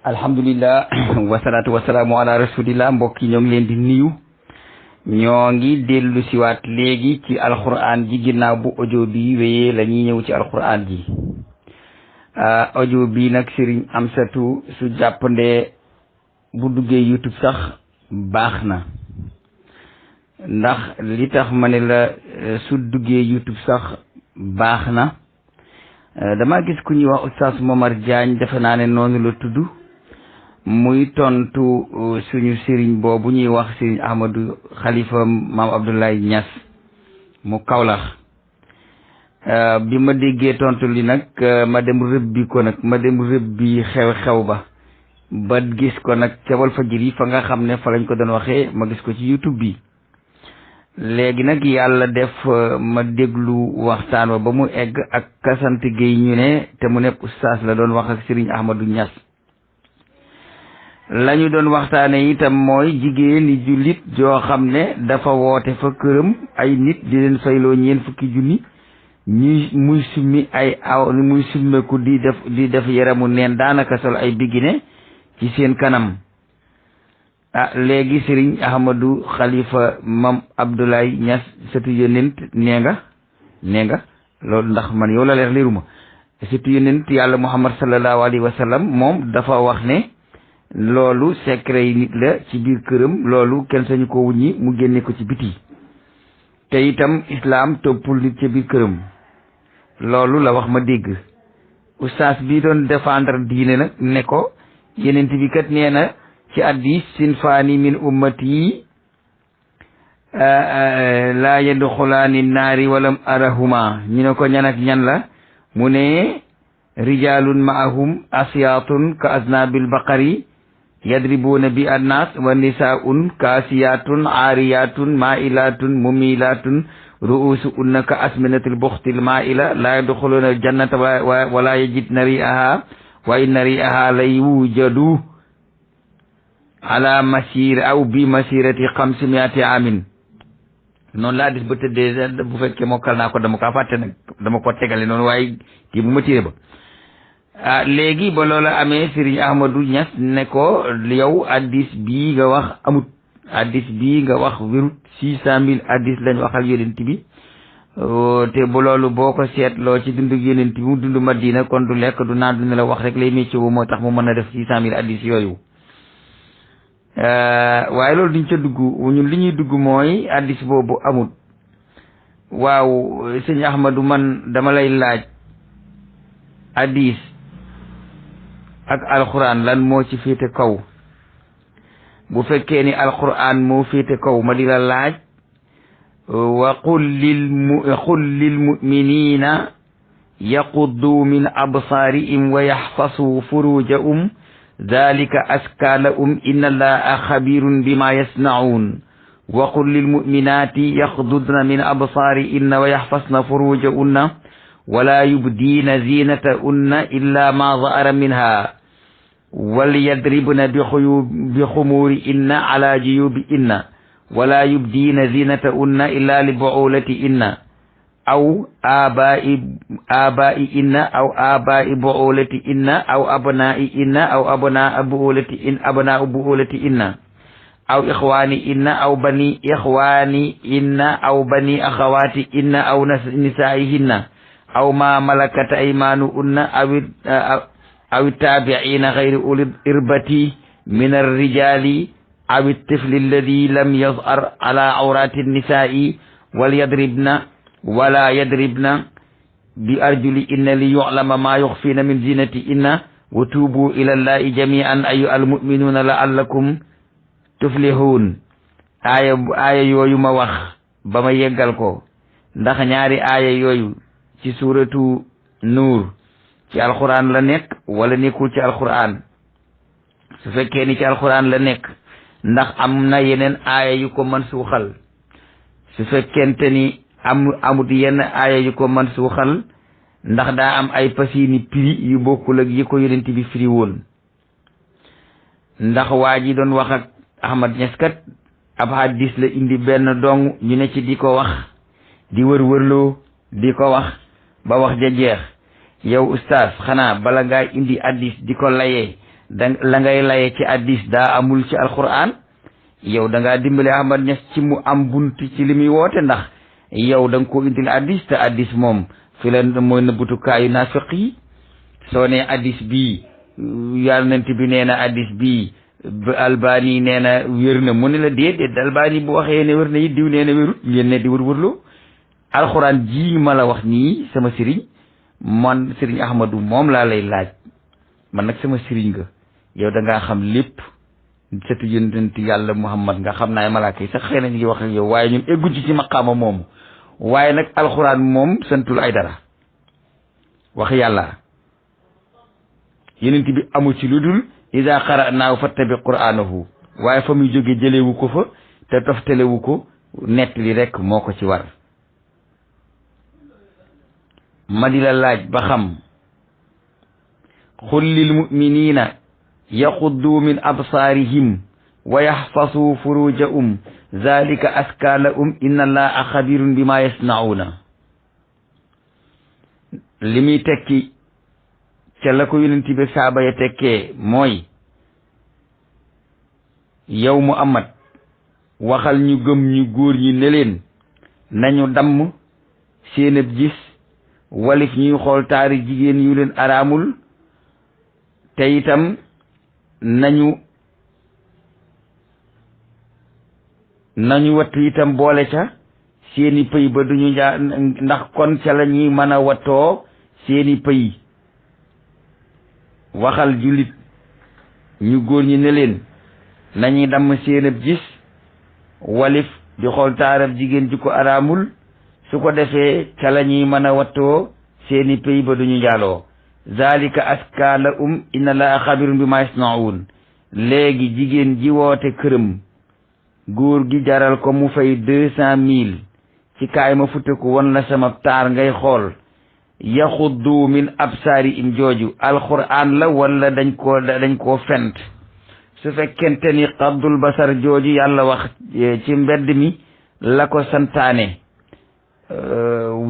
alhamdulillah wasalaatu wasalaamu ala rasulillah mbokk yi ñoo ngi leen di nuyu ñoo ngi dellu siwaat léegi ci alquran ji ginnaaw bu audio bi wéyee la ñuy ñëw ci alquran ji audio bi nag Serigne Amsatou su jàppandee bu duggee YouTube sax baax na ndax li tax ma ne la su duggee YouTube sax baax na dama gis ku ñuy wax Oustaz Momar Diagne defe naa ne noonu la tudd muy tontu suñu sëriñ boobu ñuy wax sëriñ Ahmadou Khalifa maam Abdoulaye Niass mu Kaolack bi ma déggee tontu li nag ma dem rëbbi ko nag ma dem rëbbi xew-xew ba gis ko nag ca Walfadjri fa nga xam ne fa lañ ko doon waxee ma gis ko ci YouTube bi léegi nag yàlla def ma déglu waxtaan wa ba mu egg ak kasant Gueye ñu ne te mu nekk oustaz la doon wax ak sëriñ Ahmadou Niass lañu doon waxtaane itam mooy jigéeni jullit joo xam ne dafa woote fa këram ay nit di leen fayloo ñeent fukki junni muy summi muy summeku di def yaramu neen daanaka sol ay bigine ci seen kanam léegi Serigne Ahmadou Khalifa mam Abdoulaye Niass sëtu yonent nee nga loolu ndax man yow la leer leeruma sëtu yonent yàlla Muhammad sallallahu alayhi wa sallam moom dafa wax ne loolu secret yi nit la ci biir këram loolu kenn sañu ko wuññi mu génne ko ci biti te itam islam toppul nit ci biir këram loolu la wax ma dégg oustaz bi doon défendre diine nag ne ko yenent bi kat nee na ci addis sinfaani min ummati laa yadxulaani naari walam arahuma ñu ne ko ñan ak ñan la mu ne rijalun maahum asyaatun ka aznabil baqari yadribuuna bi annaas wa nisaa'un kaasiyatun aariyatun maa'ilatun mumilatun ru'uusu unna ka asminatil buxtil maa'ila laa yadxuluuna aljannata wala yajidna ri'aha wa inna ri'aha la yujadu ala masir aw bi masirati 500 amin noonu laa dis ba tëddee bu fekkee mokkal naa ko dama kaa fàtte nag dama ko tegale noonu waaye kii bu ma tiré ba léegi ba loola amee Serigne Ahmadou Niass ne ko yow addis bii nga wax amut addis bii nga wax wérut 600 000 addis lañ waxal yonent bi te bu loolu boo ko seetloo ci dundu yonent bi mu dund Madina kon du lekk du naan du ne la wax rek lay métier wu moo tax mu mën a def 600 000 addis yooyu waaye loolu duñ ca dugg ñun li ñuy dugg mooy addis boobu amut waaw sëñ Ahmadou man dama lay laaj addis ak alquran lan moo ci féete kaw bu fekkee ni alquran moo féete kaw ma di la laaj wa qul lil muminina yaquddu min absaarihim wa yaxfasu furujahum dalika aska lahum inna allaha xabirun bima yasnaun wa qul lil muminati yaxdudna min absaarihinna wa yaxfasna furujahunna wala yubdiina zinatahunna illa ma zahara minha walyadribna bi xumurihinna ala juyubihinna wala yubdiina zinatahunna illa li buulatihinna aw abaihinna aw abai buulatihinna aw abnaihinna aw abnau buulatihinna aw ixwanihinna aw bani ixwanihinna aw bani axawatihinna aw nisaihinna aw ma malakat aymanuhunna aw tabiina gayri uli irbati min arrijali aw tifli alladi lam yazhar ala awrati nisai wala yadribna bi arjuli inna li yu'lama ma yuxfina min zinati inna wa tuubu ila allahi jami'an ayu almuminuna la'allakum tuflihun aaya yooyu ma wax ba ma yeggal ko ndax ñaari aaya yooyu ci suuratu nuur ci alquran la nekk wala nekkul ci alquran su fekkee ni ci alquran la nekk ndax am na yeneen aaya yu ko mën suuxal su fekkente ni amut yenn aaya yu ko mën suuxal ndax daa am ay pasini prix yu bokkul ak yi ko yonent bi firi woon ndax waa ji doon wax ak Ahmad Niass kat ab hadis la indi benn dong ñu ne ci di ko wax di wërwërloo di ko wax ba wax ja jeex yow oustaz xanaa bala ngaa indi hadis di ko layee la ngay laye ci addis daa amul ci alquran yow da ngaa dimbale Ahmad Niass ci mu am bunt ci li muy woote ndax yow da nga ko indil addis te addis moom fi la mooy nëbbutukaayu naafiq yi soo ne addis bii yàlla bi nee na addis bii Albani nee na wér na mu ne la déedéet Albani bu waxee ne wér na it diw nee na wérut ngeen ne di wër-wërlu alxuraan ji ma la wax nii sama sëriñ man sëriñ Ahmadu moom laa lay laaj man nag sama sëriñ nga yow da ngaa xam lépp sëtu yonent yàlla Muhammad nga xam naa malaaka yi sax xëy na ñu ngi wax ak yow waaye ñun egguñ ci maqaama moomu waaye nag alxuraan moom santul ay dara wax yàlla yonent bi amu ci lu dul ida qara'naahu fattabi qur'aanahu waaye fa muy jóge jëlewu ko fa te toftalewu ko nett li rek moo ko ci war ma di la laaj ba xam qul lil mu'minina yaxuddu min absaarihim wa yaxfasu furujahum zalika aska lahum inna allaha xabirun bima yasnauna li muy tekki ca la ko yonent bi saaba ya tekkee mooy yow Muhammad waxal ñu gëm ñu góor ñi ne leen nañu damm seen ab gis walif ñuy xool taari jigéen yu leen araamul te itam nañu wattu itam boole ca seeni pëy ba duñu ndax kon ca la ñuy mën a wattoo seeni pëy waxal jullit ñu góor ñi ne leen nañuy damm seen ab gis walif di xool taarab jigéen ju ko araamul su ko defee ca la ñuy mën a wattoo seeni pëy ba duñu njaaloo zalika aska lahum inna allaha xabirun bima yasnaun léegi jigéen ji woote këram góor gi jaral ko mu fay 200,000 ci kaay ma futteku won la sama taar ngay xool yaxuddu min absaarihim jooju alquran la wala dañ koo fent su fekkente ni qaddul basar jooju yàlla wax ci mbedd mi la ko santaane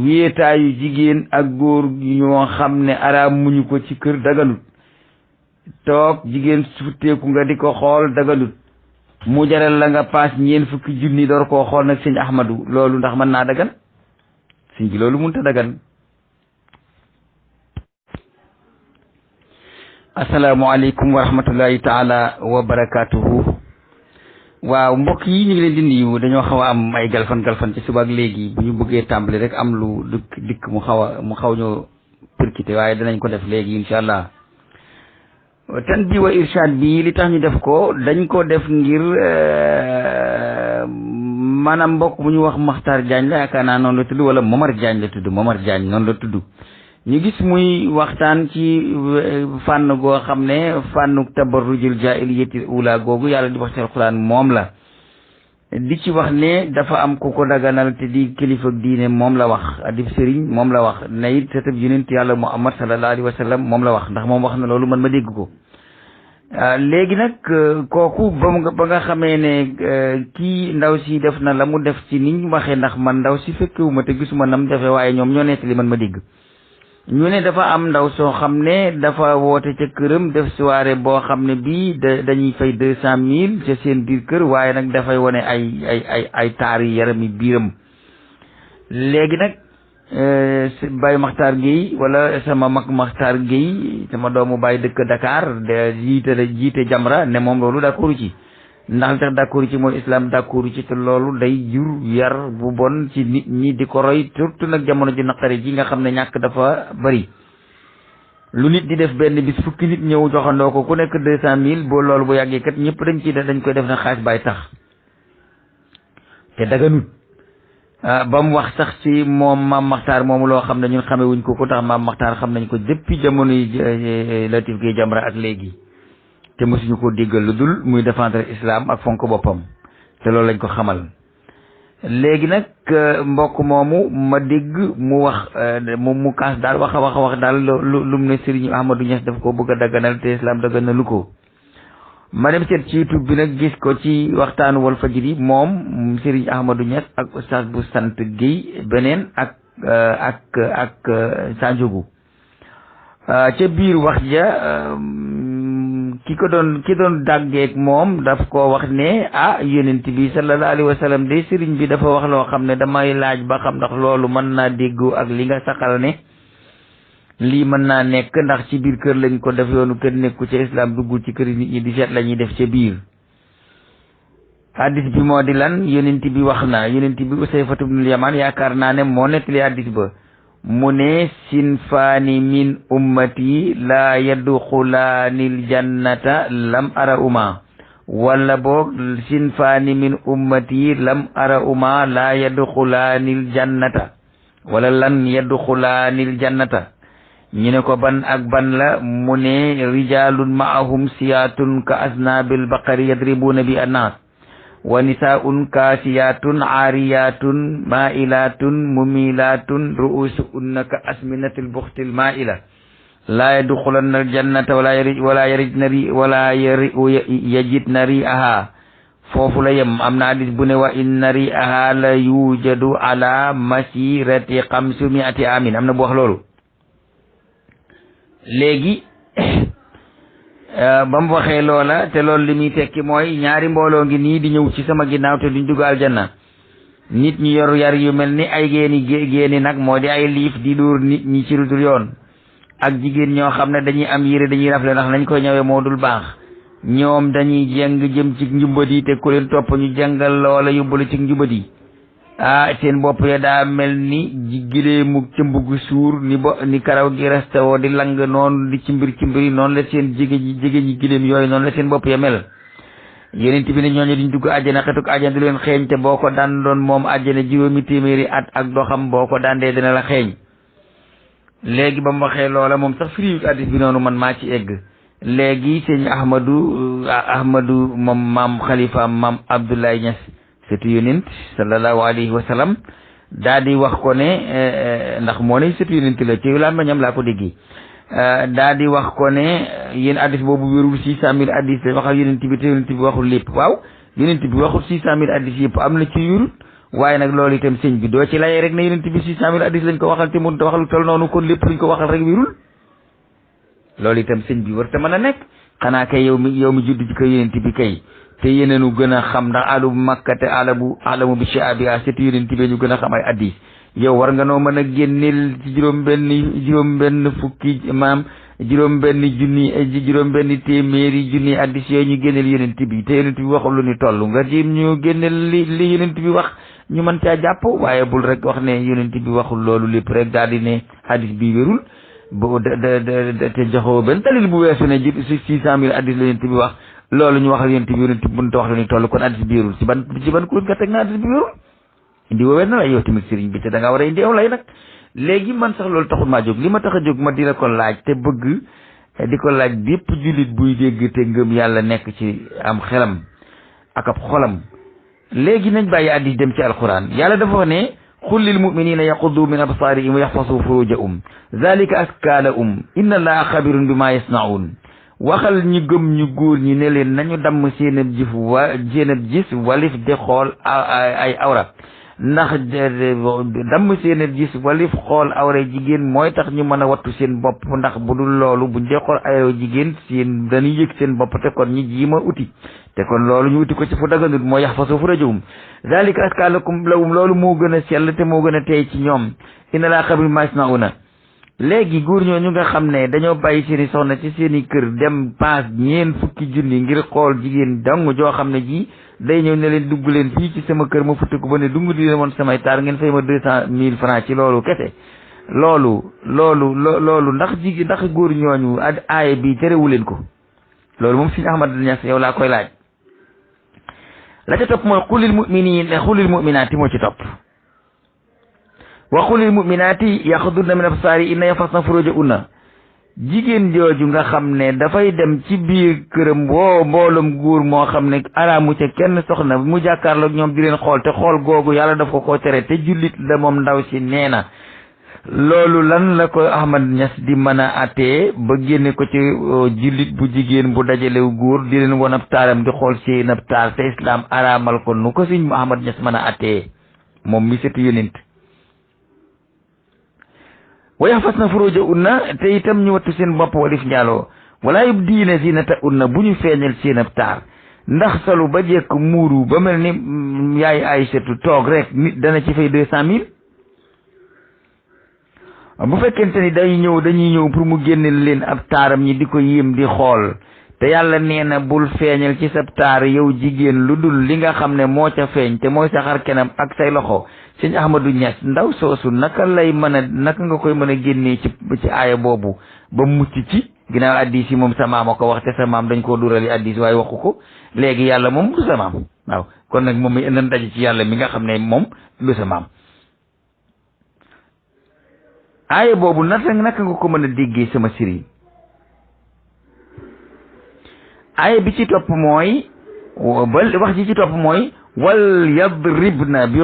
wéetaayu jigéen ak góor ñoo xam ne araam muñu ko ci kër daganut toog jigéen futteeku nga di ko xool daganut mu jaral la nga paas 40 junni door koo xool nag sëñ Ahmadu loolu ndax mën naa dagan sëñ bi loolu mënut a dagan asalaamaaleykum wa rahmatullahi taala wa barakaatuhu waaw mbokk yi ñu ngi leen di nuyu dañoo xaw a am ay galfan ci suba ak léegi bu ñu bëggee tàmbali rek am lu dikk mu xaw ñoo përkite waaye danañ ko def léegi incha allah tan bi wa irshad bi li tax ñu def ko dañ ko def ngir maanaam mbokk bu ñu wax Makhtar Diagne la yaakaar naa noonu la tudd wala Momar Diagne la tudd Momar Diagne noonu la tudd ñu gis muy waxtaan ci fànn goo xam ne fànnu tabarrujul jaahiliyatil ula googu yàlla di wax ci alquran moom la di ci wax ne dafa am ku ko daganal te di kilifa diine moom la wax adib sëriñ moom la wax ne it sëtëb yonent yàlla Muhammad sallallahu alayhi wa sallam moom la wax ndax moom wax na loolu man ma dégg ko léegi nag kooku ba nga xamee ne kii ndaw si def na la mu def ci niñ waxee ndax man ndaw si fekkewuma te gisuma nam defee waaye ñoom ñoo nettali man ma dégg ñu ne dafa am ndaw soo xam ne dafa woote ca këram def soirée boo xam ne bii dañuy fay 200,000 ca seen biir kër waaye nag dafay wone ay taari yarami biiram léegi nag Baye Makhtar Gueye wala sama mag Makhtar Gueye sama doomu baay dëkk Dakar jiite Jamra ne moom loolu d'accord ci ndax li tax d'accord ci mooy islam d'accord ci te loolu day jur yar bu bon ci nit ñi di ko roy surtout nag jamono ji naqari ji nga xam ne ñàkk dafa bari lu nit di def benn bis fukki nit ñëw joxandoo ko ku nekk 200,000 boo loolu bu yàggee kat ñëpp dañ koy def na xaaj bay tax te daganut ba mu wax sax ci moom maam Makhtar moomu loo xam ne ñun xamewuñ ko tax maam Makhtar xam nañ ko depuis jamono yi Latif Gueye Jamra ak léegi te mosuñu ko déggal lu dul muy défendre islam ak fonk boppam te loolu lañ ko xamal léegi nag mbokk moomu ma dégg mu wax mu kaas daal wax daal lu mu ne Serigne Ahmadou Niass daf ko bëgg a daganal te islam daganalu ko ma dem seet ci YouTube bi nag gis ko ci waxtaanu Walfadjri moom Serigne Ahmadou Niass ak oustaz bu sant Guèye beneen ak Sanjogu ca biir wax ja ki doon dàggeeg moom daf ko wax ne yonent bi sallallahu alayhi wa sallam de sëriñ bi dafa wax loo xam ne damay laaj ba xam ndax loolu mën naa déggu ak li nga saxal ne lii mën naa nekk ndax ci biir kër lañ ko def yoonu kër nekku ca islam duggul ci kër nit ñi di seet la ñuy def ca biir. hadis bi moo di lan yonent bi wax na yonent bi Usayfatu ibnul Yamaan yaakaar naa ne moo nettali hadis ba mu ne sinfaani min ummati laa yadxulaanil jannata lam ara uma wala boog sinfaani min ummati lam ara uma laa yadxulaanil jannata wala lan yadxulaanil jannata ñu ne ko ban ak ban la mu ne rijalun maahum siyaatun ka asnaabil baqari yadribuuna bi annaas wa nisaa'un kaasiyatun aariyatun maa'ilatun mumilatun ru'usuhunna ka asminatil buxtil maa'ila laa yadxulanna aljannata wala yajidna ri'aha foofu la yem. am na hadis bu ne wa inna ri'aha la yujadu ala masirati 500 amin am na bu wax loolu. léegi ba mu waxee loola te loolu li muy tekki mooy ñaari mbooloo ngi nii di ñëw ci sama ginnaaw te duñ dugg aljanna nit ñi yor yar yu mel ni ay géeni nag moo di ay liif di dóor nit ñi ci lu dul yoon ak jigéen ñoo xam ne dañuy am yére dañuy rafle ndax nañ ko ñëwee moo dul baax ñoom dañuy jeng jëm ci njubadi te ku leen topp ñu jàngal loola yóbbalu ci njubadi seen bopp ya daa mel ni gileemu cëmbugu suur ni karaw gi restawoo di lang noonu di cimbiri noonu la seen jigéen ñi gileem yooyu noonu la seen bopp ya mel. yonent bi ne ñooñu duñ dugg àjjana xetuk àjjana du leen xeeñ te boo ko daan doon moom àjjana juróomi téeméeri at ak doxam boo ko daan dee dina la xeeñ. léegi ba mu waxee loola moom sax firiwut addis bi noonu man maa ci egg léegi sëñ Ahmadou moom maam Khalifa maam Abdoulaye Niass sëtu yonent sallallahu alayhi wa sallam daa di wax ko ne ndax moo ne sëtu yonent la ci làmmiñam laa ko déggi daa di wax ko ne yéen addis boobu wérul 600 000 addis la waxal yonent bi te yonent bi waxul lépp waaw yonent bi waxul 600 000 addis yëpp am na ci yurut waaye nag loolu itam sëñ bi doo ci layee rek ne yonent bi 600 000 addis lañ ko waxal te mun waxal tol noonu kon lépp luñ ko waxal rek wérul loolu itam sëñ bi war te mën a nekk xanaa kay yow mi judd ci ko yonent bi kay te yeneenu gën a xam ndax alu makka te alamu bi shaabiha surtout yonent bi ñu gën a xam ay addis yow war nga noo mën a génneel ci juróom benn fukki maam juróom benn téeméeri junni addis yooyu ñu génneel yonent bi te yonent bi waxul lu ni toll nga jéem ñu génneel li yonent bi wax ñu mën caa jàpp waaye bul rek wax ne yonent bi waxul loolu lépp rek daal di ne addis bi wérul bo te joxoo benn dalil bu weesu ne 600 000 addis la yonent bi wax loolu ñu waxal yonent bi mënta wax lu ni toll kon addis bi wérul ci ban kuréel nga teg na addis bi wérul indi woowee na la yow tamit sëriñ bi te da ngaa war a indi aw lay nag léegi man sax loolu taxul maa jóg li ma tax a jóg ma di la ko laaj te bëgg di ko laaj bépp jullit buy dégg te ngëm yàlla nekk ci am xelam ak ab xolam léegi nañ bàyyi addis dem ci alquran yàlla dafa wax ne qul lil muminina yaquddu min absaarihim wa yaxfasu furujahum zalika azkaa lahum inna allaha xabirun bima yasnaun waxal ñi gëm ñu góor ñi ne leen nañu damm seen ab gis walif di xool ay awra ndax damm seen ab gis walif xool awra jigéen mooy tax ñu mën a wattu seen bopp ndax bu dul loolu buñ dee xool awra jigéen seen dañuy yëg seen bopp te kon ñi jiima uti te kon loolu ñu uti ko ci fu daganut moo yaxfasu furujahum zalika azkaa lahum loolu moo gën a sell te moo gën a teey ci ñoom inna laa xabirun bimaa yasnauna léegi góor ñooñu nga xam ne dañoo bàyyi seeni soxna ci seeni kër dem paas fukki junni ngir xool jigéen dong joo xam ne ji day ñëw ne leen dugg leen fii ci sama kër ma futti ko ba ne dungu di leen woon samay taar ngeen fay ma 200 000 francs ci loolu kese loolu ndax góor ñooñu aaye bi terewu leen ko loolu moom Sëñ Ahmad Niass yow laa koy laaj la ca topp mooy xulil muminaati moo ci topp wa qulil mu'minaati yaxdudna min absaarihinna yaxfazna furujahunna jigéen jooju nga xam ne dafay dem ci biir këram woo mbooloom góor moo xam ne araamu ca kenn soxna mu jàkkaarloog ñoom di leen xool te xool googu yàlla daf ko tere te jullit la moom ndaw si nee na loolu lan la ko Ahmad Niass di mën a attee ba génne ko ci jullit bu jigéen bu dajalew góor di leen won ab taaram di xool seen ab taar te islam araamal ko nu ko Sëñ Ahmad Niass mën a attee moom mi setu yonent wa yaxfazna furujahunna te itam ñu wattu seen bopp walif njaaloo wala yubdiina zinatahunna bu ñu feeñal seen ab taar. ndax solu ba jekk muuru ba mel ni yaay Aysatu toog rek nit dana ci fay 200,000. bu fekkente ni dañuy ñëw pour mu génneel leen ab taaram ñi di ko yéem di xool te yàlla nee na bul feeñal ci sab taar yow jigéen lu dul li nga xam ne moo ca feeñ te mooy sa xar kanam ak say loxo. sëñ Ahmadou Niass ndaw soosu naka nga koy mën a génnee ci aaya boobu ba mucc ci ginnaaw addis yi moom sa maam a ko wax te sa maam dañ koo durali addis waaye waxu ko léegi yàlla moom du sa maam waaw kon nag moom mi nan daje ci yàlla mi nga xam ne moom du sa maam. aaya boobu naka nga ko mën a déggee sama sëriñ. aaya bi ci topp mooy wax ji ci topp mooy wal yadribna bi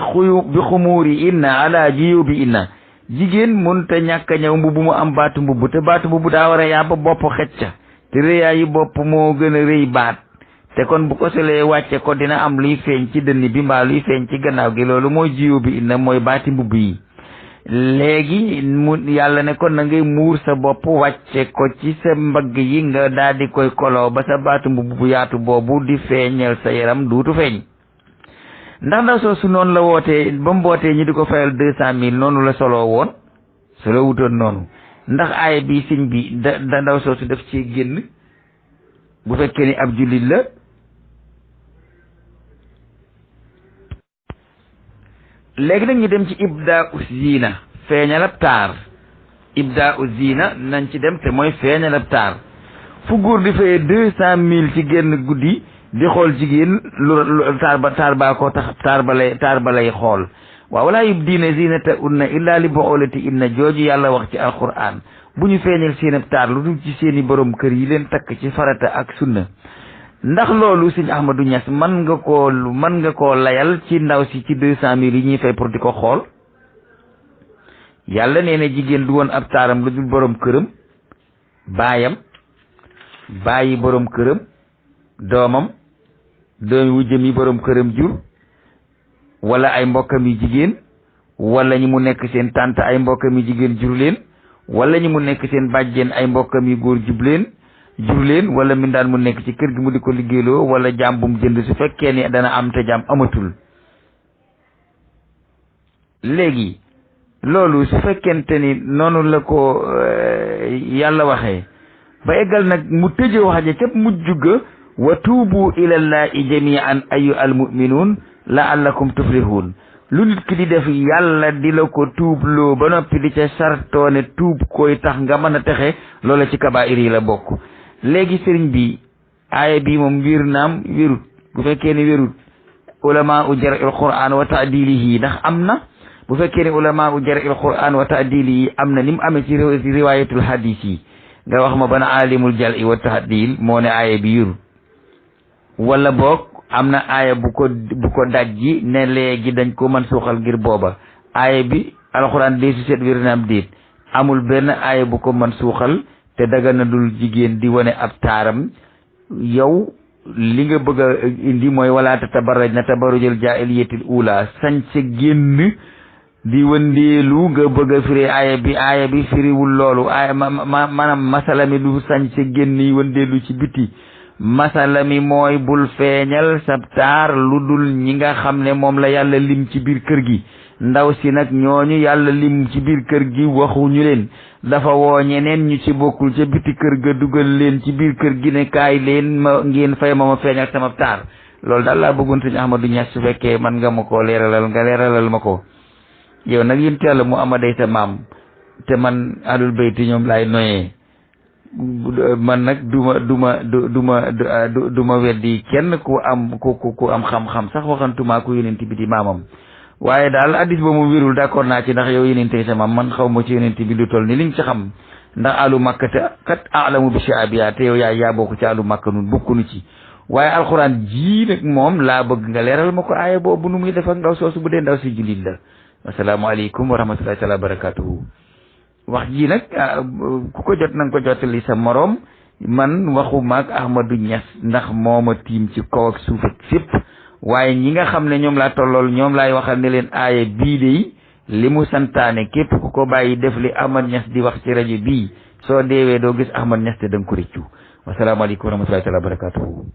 xumuuri inna ala jiyubi inna. jigéen mënta ñàkk a ñëw mbubb mu am baatu mbubb te baatu mbubb daa war a yàbb bopp xecca te rëyaayu bopp moo gën a rëy baat te kon bu ko solee wàcce ko dina am luy feeñ ci dënn bi mbaa luy feeñ ci gannaaw gi loolu mooy jiyubi inna mooy baati mbubb yi. léegi yàlla ne kon na ngay muur sa bopp wàcce ko ci sa mbagg yi nga daal di koy koloo ba sa baatu mbubb bu yaatu boobu di feeñal sa yaram duutu feeñ. ndax ndaw soosu noonu la wootee ba mu wootee ñu di ko fayal 200,000 noonu la soloo woon solo wutoon noonu ndax aaya bi sëñ bi da ndaw soosu def ci génn bu fekkee ni ab jullit la. léegi nag ñu dem ci ibdaa'u ziina feeñal ab taar. ibdaa'u ziina nañ ci dem te mooy feeñal ab taar fu góor di fayee 200,000 ci génn guddi di xool jigéen lu taar ba lay xool. waaw wala yubdiina zinatahunna illa li bu'ulati inna jooju yàlla wax ci alquran bu ñu feeñal seen ab taar lu dul ci seeni borom kër yi leen takk ci farata ak sunna. ndax loolu sëñ Ahmadou Niass mën nga koo layal ci ndaw si ci 200,000 yi ñuy fay pour di ko xool. yàlla nee na jigéen du woon ab taaram lu dul borom këram baayam bàyyi borom këram doomam doomi wujjam yi borom këram jur wala ay mbokkam yu jigéen wala ñi mu nekk seen tànt ay mbokkam yu jigéen jur leen wala ñi mu nekk seen bàjjen ay mbokkam yu góor jur leen wala mindaan mu nekk ci kër gi mu di ko liggéeyloo wala jaam bu mu jënd su fekkee ni dana am te jaam amatul. léegi loolu su fekkente ni noonu la ko yàlla waxee ba eggal nag mu tëje wax ja ca mujj ga wa tuubu ilallahi jamian ayu almuminuun laallakum tuflihun. lu nit ki di def yàlla di la ko tuubloo ba noppi di ca sartoone tuub koy tax nga mën a texe loola ci kabaa'ir yi la bokk. léegi sëriñ bi aaya bi moom wér naam wérut bu fekkee ni wérut ulama u jar'il quran wa ta'dilihi ndax am na bu fekkee ni ulama u jar'il quran wa ta'dilihi am na ni mu amee ci riwayatul hadis yi nga wax ma ban alimul jar'i wa ta'dil moo ne aaya bi wérut wala boog am na aaya bu ko dajji ne léegi dañ ko mën suuxal ngir booba aaya bi alquran dee su seet wér naam déet amul benn aaya bu ko mën suuxal te daga na dul jigéen di wane ab taaram. yow li nga bëgg a indi mooy wala tabarraj na tabarrujal jaahiliyatil ula sañ sa génn di wëndeelu nga bëgg a firi aaya bi firiwul loolu aaya maanaam masala mi du sañ sa génn yi wëndeelu ci biti. masala mi mooy bul feeñal sab taar lu dul ñi nga xam ne moom la yàlla lim ci biir kër gi. ndaw si nag ñooñu yàlla lim ci biir kër gi waxuñu leen dafa woo ñeneen ñu ci bokkul ca biti kër ga dugal leen ci biir kër gi ne kaay leen ma ngeen fay ma feeñal sama taar. loolu daal laa bëggoon sëñ Ahmadou Niass su fekkee man nga ma koo leeralal ma ko. yow nag yéen yàlla mu amaday sa maam te man ahlul bayti ñoom laay noyee man nag du ma weddi kenn ku am xam-xam sax waxantuma ku yonent bi di maamam. waaye daal addis ba mu wérul d'accord naa ci ndax yow yonente sa maam man xaw ma ci yonente bi lu toll ni liñ ci xam ndax alu makka te kat alamu bi sha'abiya te yow yaa bokk ci alu makka nun bokkunu ci. waaye alxuraan ji nag moom laa bëgg nga leeral ma ko aaya boobu nu muy def ak ndaw soosu bu dee ndaw si jullit la. asalaamaaleykum wa rahmatullahi taala wa barakatuhu. wax ji nag ku ko jot na nga ko jottali sa moroom man waxuma ak Ahmadou Niass ndax mooma tiim ci kaw ak suuf ak fépp. waaye ñi nga xam ne ñoom laa tollool ñoom laay waxal ne leen aaya bii de li mu santaane képp ku ko bàyyi def li Ahmad Niass di wax ci rajo bii soo deewee doo gis Ahmad Niass te da nga ko rëccu wasalaamaaleykum wa rahmatullahi taala wa barakatuhu